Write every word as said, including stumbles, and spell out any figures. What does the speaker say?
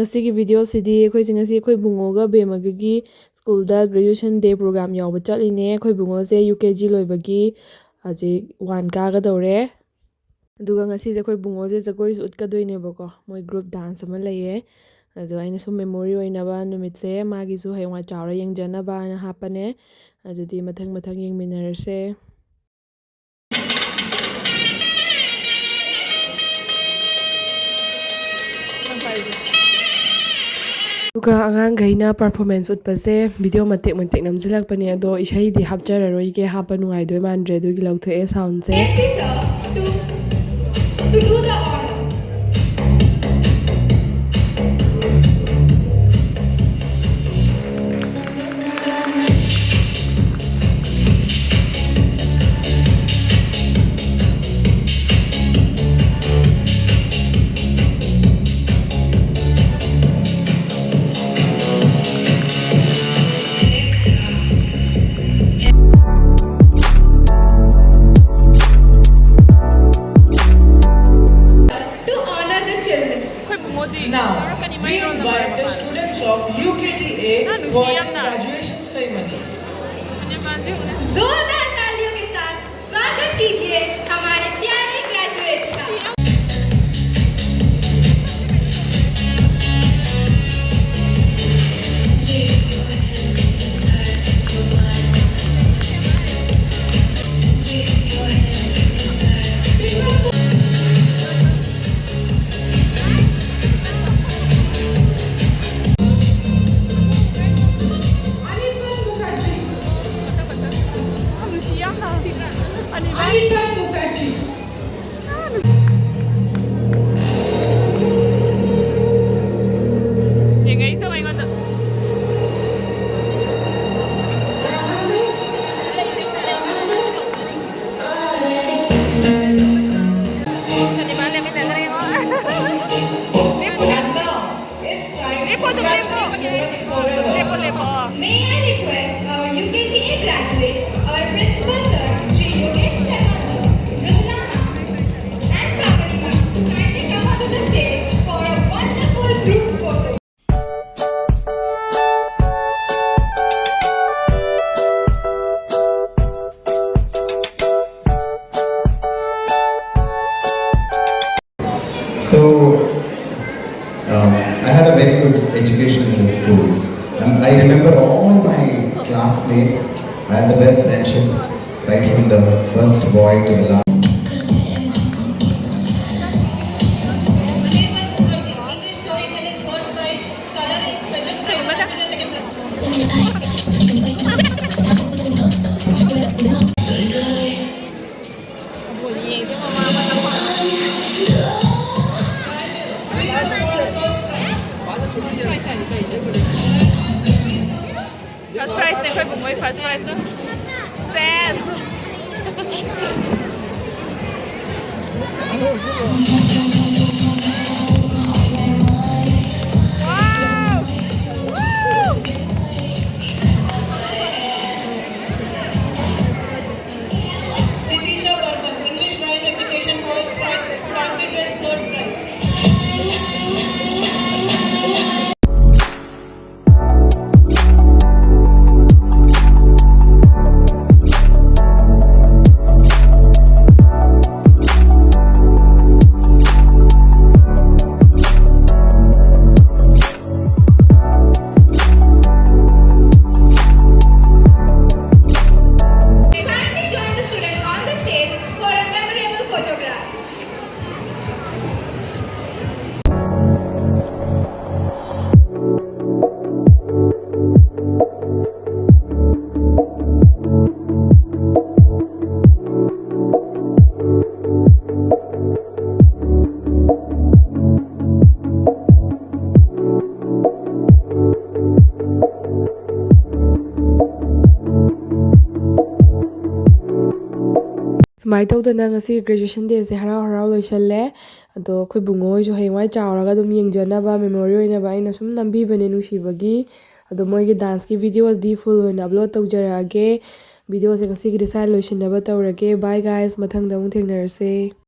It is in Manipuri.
ꯉꯁꯤꯒꯤ ꯚꯤꯗꯤꯑꯣꯁꯤꯗꯤ ꯑꯩꯈꯣꯏꯁꯦ ꯉꯁꯤ ꯑꯩꯈꯣꯏ ꯕꯨꯡꯉꯣꯒ ꯕꯦꯝꯃꯒꯒꯤ ꯁ꯭ꯀꯨꯜꯗ graduation day program ꯌꯥꯎꯕ ꯆꯠꯂꯤꯅꯦ꯫ ꯑꯩꯈꯣꯏ ꯕꯨꯡꯉꯣꯁꯦ ꯌꯨ ꯀꯦ ꯖꯤ ꯂꯣꯏꯕꯒꯤ ꯍꯧꯖꯤꯛ ꯋꯥꯟ ꯀꯥꯒꯗꯧꯔꯦ꯫ ꯑꯗꯨꯒ ꯉꯁꯤꯁꯦ ꯑꯩꯈꯣꯏ ꯕꯨꯡꯉꯣꯁꯦ ꯖꯒꯣꯏꯁꯨ ꯎꯠꯀꯗꯣꯏꯅꯦꯕꯀꯣ꯫ ꯃꯣꯏ group dance ꯑꯃ ꯂꯩꯌꯦ꯫ ꯑꯗꯣ ꯑꯩꯅ ꯁꯨꯝ memory ꯑꯣꯏꯅꯕ ꯅꯨꯃꯤꯠꯁꯦ ꯃꯥꯒꯤꯁꯨ ꯍꯌꯦꯡꯋꯥꯏ ꯆꯥꯎꯔ ꯌꯦꯡꯖꯅꯕ ꯍꯥꯏꯅ ꯍꯥꯞꯄꯅꯦ꯫ ꯑꯗꯨꯗꯤ ꯃꯊꯪ ꯃꯊꯪ ꯌꯦꯡꯃꯤꯟꯅꯔꯁꯦ꯫ ꯑꯗꯨꯒ ꯑꯉꯥꯡꯈꯩꯅ performance ꯎꯠꯄꯁꯦ ꯚꯤꯗꯤꯑꯣ ꯃꯇꯦꯛ ꯃꯇꯦꯛ ꯅꯝꯁꯤꯜꯂꯛꯄꯅꯦ, ꯑꯗꯣ ꯏꯁꯩꯗꯤ ꯍꯥꯞꯆꯔꯔꯣꯏꯒꯦ, ꯍꯥꯞꯄ ꯅꯨꯡꯉꯥꯏꯗꯣꯏ ꯃꯥꯟꯗ꯭ꯔꯦ, ꯑꯗꯨꯒꯤ ꯂꯧꯊꯣꯛꯑꯦ soundꯁꯦ꯫ Taxi sir, to, to do the honor. To honor the children. ꯑꯩꯈꯣꯏ ꯕꯨꯡꯉꯣꯗꯤ Now, ꯌꯥꯎꯔꯛꯀꯅꯤ, ꯃꯥꯏ we roll number invite the ꯃꯄꯥꯟ꯫ Students of U K G A ꯅꯪ ꯅꯨꯡꯁꯤ for the ꯌꯥꯝꯅ꯫ Graduation ceremony. ꯑꯅꯤꯃꯥꯟꯁꯦ ꯎꯅ꯫ जोरदार तालियों के साथ स्वागत कीजिए हमारे प्यारे graduates का। Anirban Mukherjee. ꯅꯨꯡꯁꯤ ꯌꯥꯝꯅ꯫ ꯑꯅꯤꯃꯛ꯫ Anirban Mukherjee. ꯌꯦꯡꯉꯛꯏꯁꯦ ꯑꯩꯉꯣꯟꯗ꯫ ꯁꯤꯅꯦꯃꯥ ꯂꯦꯞꯃꯤꯟꯅꯗ꯭ꯔꯦꯉꯣ꯫ And now, it's time to capture this moment forever. ꯂꯦꯞꯄꯣ, ꯂꯦꯞꯄꯣ꯫ May I request our U K G A graduates, our principal sir, Shri Yogesh Sharma sir, Mridula ma'am, and Pavani ma'am to kindly come onto the stage for a wonderful group photo. Education in the school. And I remember all my classmates. I have the best friendship, right from the first boy to the last. English storytelling, third prize, coloring, special prize, second prize. First prize ꯅꯦ ꯑꯩꯈꯣꯏ ꯕꯨꯡꯉꯣꯏ first prize ꯅꯦ. Ses! Wow! Woo! Sitisha Barman, English rhyme recitation, first prize, fancy dress, third prize. Kindly join the students on the stage for a memorable photograph. ꯁꯨꯃꯥꯏꯅ ꯇꯧꯗꯅ ꯉꯁꯤ graduation day ꯁꯦ ꯍꯔꯥꯎ ꯍꯔꯥꯎ ꯂꯣꯏꯁꯜꯂꯦ꯫ ꯑꯗꯣ ꯑꯩꯈꯣꯏ ꯕꯨꯡꯉꯣ ꯍꯣꯏꯁꯨ ꯍꯌꯦꯡꯋꯥꯏ ꯆꯥꯎꯔꯒ ꯑꯗꯨꯝ ꯌꯦꯡꯖꯅꯕ memory ꯑꯣꯏꯅꯕ ꯑꯩꯅ ꯁꯨꯝ ꯅꯝꯕꯤꯕꯅꯦ ꯅꯨꯡꯁꯤꯕꯒꯤ꯫ ꯑꯗꯣ ꯃꯣꯏꯒꯤ dance ꯀꯤ videos ꯗꯤ full ꯑꯣꯏꯅ upload ꯇꯧꯖꯔꯛꯑꯒꯦ꯫ Video ꯁꯦ ꯉꯁꯤꯒꯤꯗꯤ ꯁ꯭ꯋꯥꯏꯗ ꯂꯣꯏꯁꯤꯟꯅꯕ ꯇꯧꯔꯒꯦ꯫ Bye guys, ꯃꯊꯪꯗ ꯑꯃꯨꯛ ꯊꯦꯡꯅꯔꯁꯦ꯫